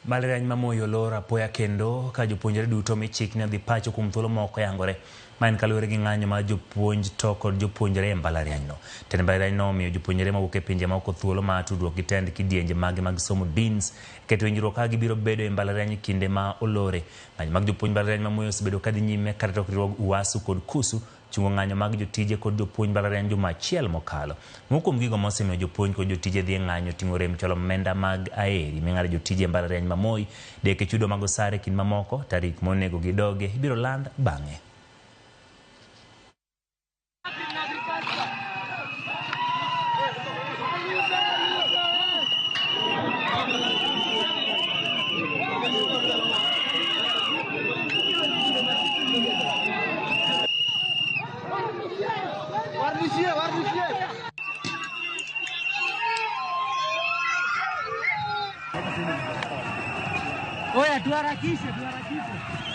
Mbalariany ma Moi olor apoya kendo ka jopuonjre duto omi chik ni odhi pacho kuom thuolo ma ok oyangore. Ma en kaluwore gi ng'anyo mar jopuonj to kod jopuonjre e mbalarianyno. Tend mbalarianyno omiyo jopuonjre mawuok e pinje maoko thuolo mar tudruok gi tend kidienje mage mag somo deans keto winjruok kaka gibiro bedo e mbalariany kinde ma olore. Ng'anyo mag jopuonj mbalariany ma Moi osebedo kadhi nyime kata tok riwruog UASU kod KUSU chungo ng'anyo mag jotije kod jopuonj mbalariany juma achiel mokalo. Moko kuom gigo mosemiyo jopuonj kod jotije dhi e ng'anyo oting'o rem chwalo omenda mag aeri ming'ado jotije e mbalariany ma Moi, deke chudo mag osare kind mamoko, tarik monego gidoge ibiro land bang'e. Oya, tuharakishe, tuharakishe.